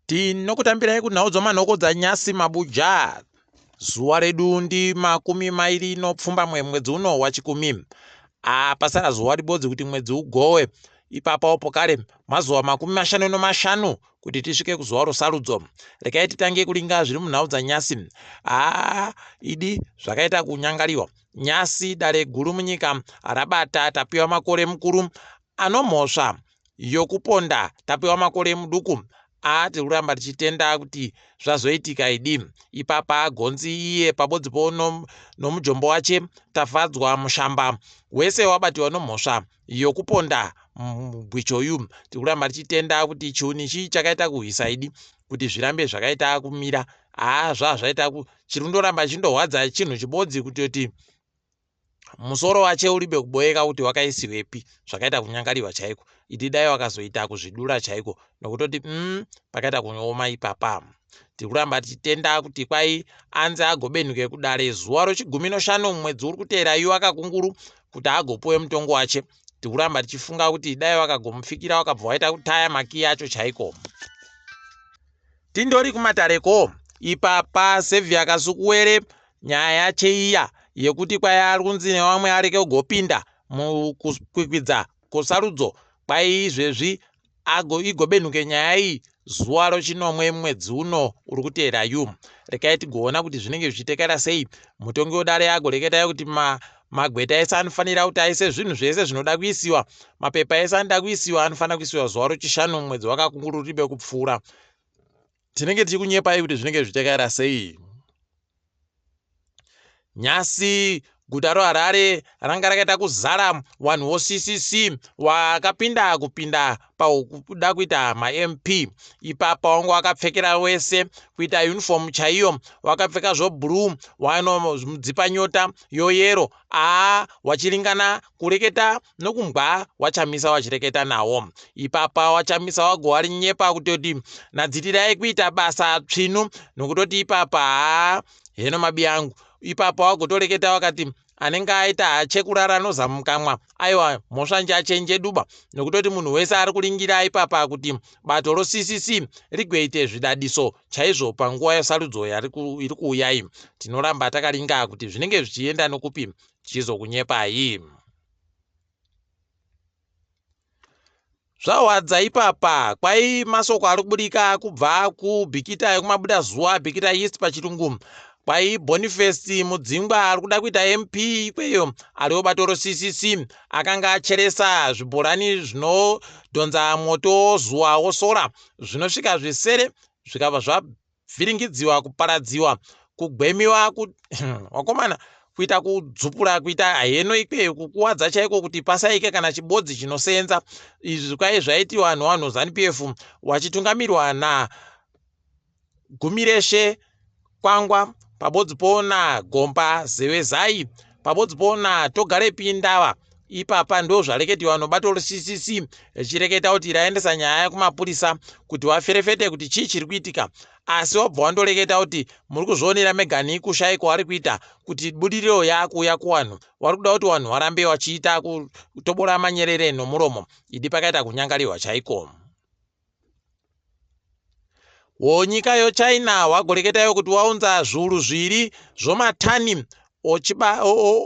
Tinokutambirai kunhau dzomanhoko dzanyasi mabuja. Zuva redu ndi 27 mwedzi uno waChikumi. Pasara zuva ribodzi kuti mwedzi ugowe. Ipapawo pokare mazuva 55 kuti tisvike kuzuva rosarudzo. Regai titange kuringa zviri munhau dzanyasi. Idi zvakaita kunyangariwa. Nyasi dare guru munyika rabata Tapiwa Makore mukuru anomhosva yokuponda Tapiwa Makore muduku. Tiri kuramba tichitenda kuti zvazoitika idi. Ipapa gonzi iye pabodzi po nomujombo wache Tafadzwa Mushamba wese wabatiwa nomhosva yokuponda mugwichoyu. Tiri kuramba tichitenda kuti chiuni chii chakaita kuhwisa idi kuti zvirambe zvakaita kumira. Zvazvaita chiri kundoramba chindorwadza chinhu chibodzi kutoti musoro wache uribe kuboeka kuti wakaisiwepi, zvakaita kunyangariwa chaiko. Idi dai wakazoita kuzvidura chaiko nokutoti pakaita kuoma ipapa. Tiri kuramba tichitenda kuti kwai anzi agobenhuke kudare zuva rochigumi noshanu mwedzi uri kuteera iwo akakunguru kuti agopuwe mutongo wache. Tiri kuramba tichifunga kuti dai wakagomupfikira wakabva waita kutaya makiyi acho chaiko. Tindori kumatareko ipapa Sevia Kasukuwere nyaya yache iya yekuti kwai ari kunzi nevamwe areke kugopinda mukukwikwidza kusarudzo kwai izvezvi igobenhuke nyaya iyi zuva rochinomwe mwedzi uno uri kuteera yu. Rekai tigoona kuti zvinenge zvichitekera sei. Mutongi wedare agoreketayo kuti magweta ese anofanira kuti aise zvinhu zvese zvinoda kuisiwa, mapepa ese anoda kuisiwa anofanira kuisiwa zuva rochishanu mwedzi wakakunguru ribe kupfuura. Tinenge tichikunyepai kuti zvinenge zvichitekaira sei. Nyasi guta roHarare ranga rakaita kuzara vanhu voCCC wakapinda kupinda pakuda kuita maMP. Ipapa wanga wakapfekera wese kuita uniform chaiyo, wakapfeka zvoblue, wanomudzipa nyota yoyero, wachiringana kureketa nokumbwa waChamisa wachireketa nawo. Ipapa waChamisa wagowarinyepa kutoti nadzirirai kuita basa tsvinu nokutoti ipapa heno mabi angu. Ipapa wagotoreketa wakati anenge aita hache kurara nozamukamwa, aiwa mhosva njachenje duba, nokutoti munhu wese ari kuringira ipapa kuti bato roCCC rigoite zvidadiso chaizvo panguva yesarudzo iri kuuyai. Tinoramba takaringa kuti zvinenge zvichienda nokupi tichizokunyepai. Zvahwadza ipapa kwai masoko ari kubudika kubva kuBhikita yekumabuda zuva, Bikita East pachirungu, kwai Boniface Mudzingwa ari kuda kuita MP ikweyo ariwo bato roCCC akanga acheresa zvibhorani zvinodhonza mwoto zuva wosora zvinosvika zvisere zvikabva zvavhiringidziwa, kuparadziwa, kugwemiwa, wakomana kuita kudzupura, kuita heno ikweyo kukuwadza chaiko kuti pasaike kana chibodzi chinosenza. Izvi kwai zvaitiwa nevanhu ZANU PF wachitungamirwa na Gumireshe Kwangwa pabodzi pona Gomba Zevezai pabodzi pona Togarepi Ndava. Ipapa ndo zvareketiwa nobato reCCC richireketa kuti raendesa nyaya kumapurisa kuti waferefete kuti chii chiri kuitika, asi wabva wandoreketa kuti muri kuzvionera megani kushaikwa wari kuita kuti budiriro yakuuya kuvanhu, wari kuda kuti vanhu varambe vachiita kutobora manyerere nomuromo. Idi pakaita kunyangariwa chaiko. Wonyika yoChina wagoreketayo kuti waunza zviuru zviri zvomatani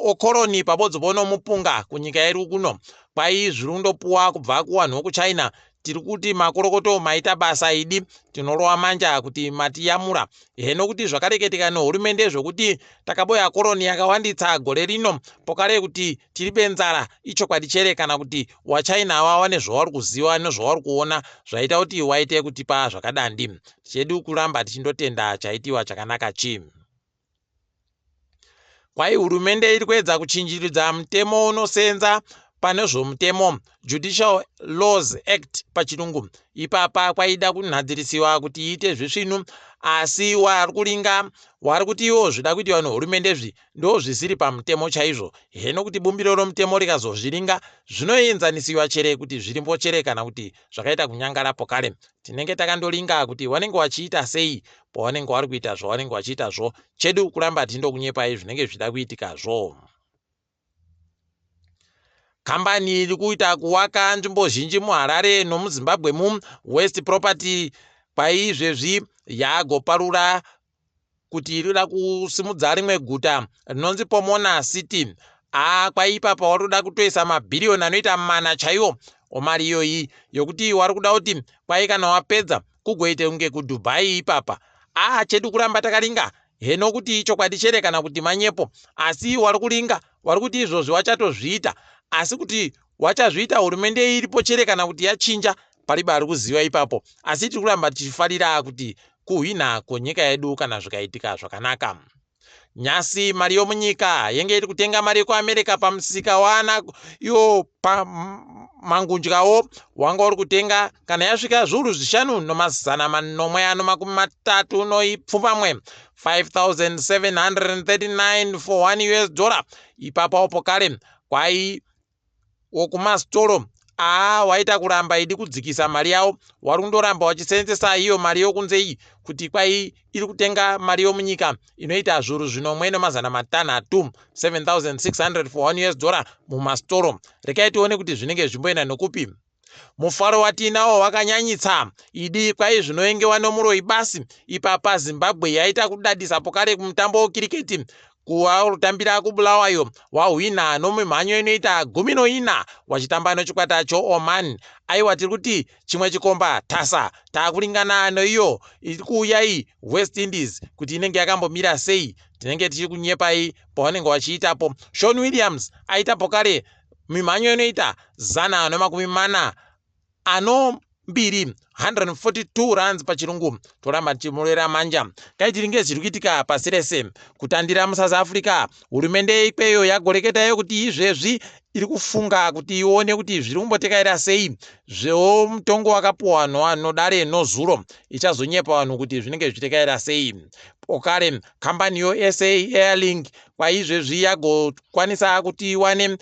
okoroni pabodzi ponomupunga kunyika yedu kuno. Kwai zviri kundopuwa kubva kuvanhu vokuChina. Tiri kuti makorokoto maita basa idi, tinorova manja kuti matiyamura. Heno kuti zvakareketika nehurumende zvokuti takaboya koroni yakawanditsa gore rino pokare kuti tiri benzara ichokwadi chere kana kuti waChina wawane zvavari kuziva nezvavari kuona zvaita kuti waite kutipa zvakadandi. Chedu kuramba tichindotenda chaitiwa chakanaka chi. Kwai hurumende iri kuedza kuchinjiridza mutemo unosenza pane zvomutemo, Judicial Laws Act pachirungu. Ipapa kwaida kunhadzirisiwa kuti iite zvisvinu, asi wari kuringa wari kuti iwo zvida kuitiwa nehurumende zvi ndo zvisiri pamutemo chaizvo. Heno kuti bumbiro romutemo rikazozviringa zvinoenzanisiwa chere kuti zvirimbo chere kana kuti zvakaita kunyangara pokare. Tinenge takandoringa kuti vanenge vachiita sei pavanenge vari kuita zvavanenge vachiitazvo. Chedu kuramba tindokunyepai zvinenge zvichida kuitikazvo. Kambani iri kuita kuwaka nzvimbo zhinji muHarare nomuZimbabwe mu West Property Kwaizvezvi yagoparura kuti iri kuda kusimudza rimwe guta rinonzi Pomona City. Aa kwaipapa wari kuda kutoisa mabhiriyoni anoita mana chaiwo omari iyoyi yokuti wari kuda kuti kwai kana wapedza kugoite kunge kuDubai ipapa. Aa chedu kuramba takaringa heno kuti ichokwadi chere kana kuti manyepo, asi wari kuringa wari kuti izvozvi wachatozviita, asi kuti wachazviita hurumende iripo chere kana kuti yachinja paribe ari kuziva ipapo. Asi tiri kuramba tichifarira kuti kuhwina kwenyika yedu kana zvikaitika zvakanaka. Nyasi mari yomunyika yenge iri kutenga mari yekuAmerica pamusika waana iwo pamangunjawo wanga uri kutenga kana yasvika zviuru zvishanu nomazana manomwe ano makumi matatu noipfumbamwe 5739 for 1 US dollar. Ipapawo pokare kwai wokumasitoro aa waita kuramba idi kudzikisa mari yavo, wari kundoramba wachisenzesa iyo mari yokunze iyi kuti kwai iri kutenga mari yomunyika inoita zviuru zvinomwe nemazana matanhatu 7600 for 1 US dollar mumasitoro. Rekai tione kuti zvinenge zvimboenda nokupi. Mufaro watiinawo wakanyanyitsa idi kwai zvinoengewa nomuroyi basi. Ipapa Zimbabwe yaita kudadisa pokare kumutambo wekiriketi kuwarutambira kuBulawayo, wahwina nomimhanyo inoita 14 wachitamba nechikwata choOman. Aiwa tiri kuti chimwe chikomba tasa taakuringana noiyo iri kuuya iyi West Indies kuti inenge yakambomira sei. Tinenge tichiri kunyepai pavanenge vachiitapo. Sean Williams aita pokare mimhanyo inoita 142 142 runs pachirungu. Toramba tichimurera manja. Kaitiringe zviri kuitika pasi rese kutandira muSouth Africa. Hurumende ikweyo yagoreketayo kuti izvezvi iri kufunga kuti ione kuti zviri kumbotekaira sei zvewo mutongo wakapuwa nodare nozuro. Ichazonyepa vanhu kuti zvinenge zvichitekaira sei. Okare kambani yoSA Airlink kwaizvezvi yagokwanisa kuti iwane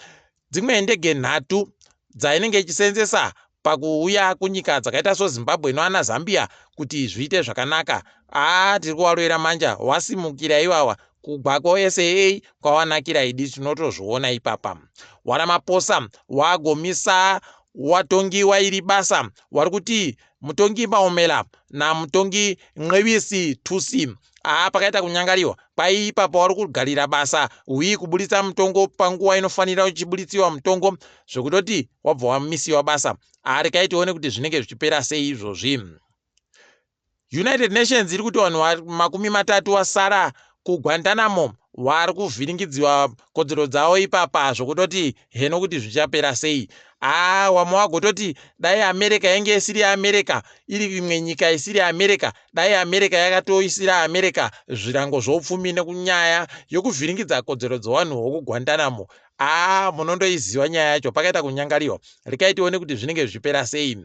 dzimwe ndege 3 dzainenge ichisenzesa pakuuya kunyika dzakaita soZimbabwe noana Zambia kuti zviite zvakanaka. Aa tiri kuvarovera manja wasimukira iwawa kugwako SAA kwawanakira idi tinotozviona ipapa. WaRamaphosa wagomisa watongi wairi basa wari kuti mutongi Maomela namutongi Nqebisi Thusi. Aa pakaita kunyangariwa kwai ipapa wari kugarira basa uyi kuburitsa mutongo panguva inofanira uchiburitsiwa mutongo zvekutoti wabva wamisiwa basa. Aa rekai tione kuti zvinenge zvichipera sei izvozvi. United Nations iri kuti vanhu 30 wasara kuGuantanamo vari kuvhiringidziwa kodzero dzavo ipapa zvokutoti heno kuti zvichapera sei. Aa wamwe wagototi dai America yange isiri America iri imwe nyika isiri America, dai America yakatoisira America zvirango zvoupfumi nekunyaya yokuvhiringidza kodzero dzevanhu vokuGuantanamo. Aa munondoiziva nyaya yacho pakaita kunyangariwa. Rekai tione kuti zvinenge zvichipera sei.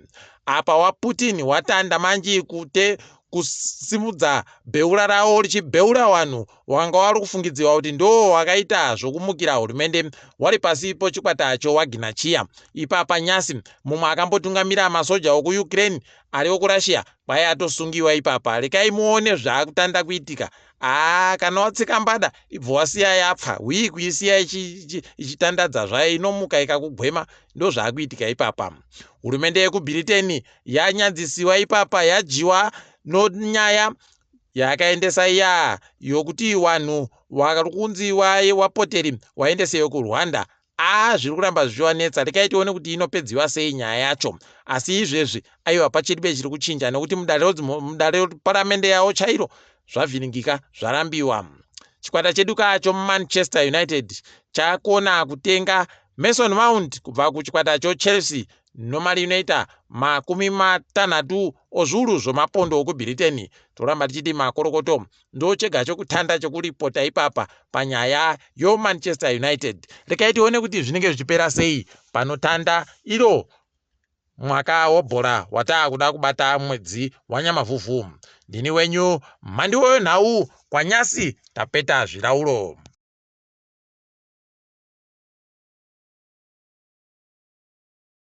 Apa waPutin watanda manji kute kusimudza bheura ravo richibheura vanhu wanga wari kufungidziwa kuti ndo wakaita zvokumukira hurumende wari pasi pochikwata choWagner chiya. Ipapa nyasi mumwe akambotungamira masoja okuUkraine ari okuRussia kwai atosungiwa ipapa. Rekai muone zvaakutanda kuitika. Aa kana watsika mbada ibvo wasiya yapfa hwii kuisiya ichitandadza zvayo inomuka ikakugwema ndozvaakuitika ipapa. Hurumende yekuBritain yanyadzisiwa ipapa yadyiwa nonyaya yakaendesa iya yokuti vanhu vari kunzi wapoteri waendeseyo kuRwanda. Aa zviri kuramba zvichivanetsa. Rekai tione kuti inopedziwa sei nyaya yacho. Asi izvezvi aiwa pachiribe chiri kuchinja nekuti mudare paramende yavo chairo zvavhiringika zvarambiwa. Chikwata chedu kacho Manchester United chakona kutenga Mason Mount kubva kuchikwata choChelsea nomari inoita 60 ozviuru zvomapondo okuBritain. Toramba tichiti makorokoto ndo chega chokutanda chokuripota ipapa panyaya yoManchester United. Rekai tione kuti zvinenge zvichipera sei panotanda iro mwaka wobhora wataakuda kubata mwedzi wanyamavhuvhu. Ndini wenyu mhandiwo wenhau kwanyasi tapeta zvirauro.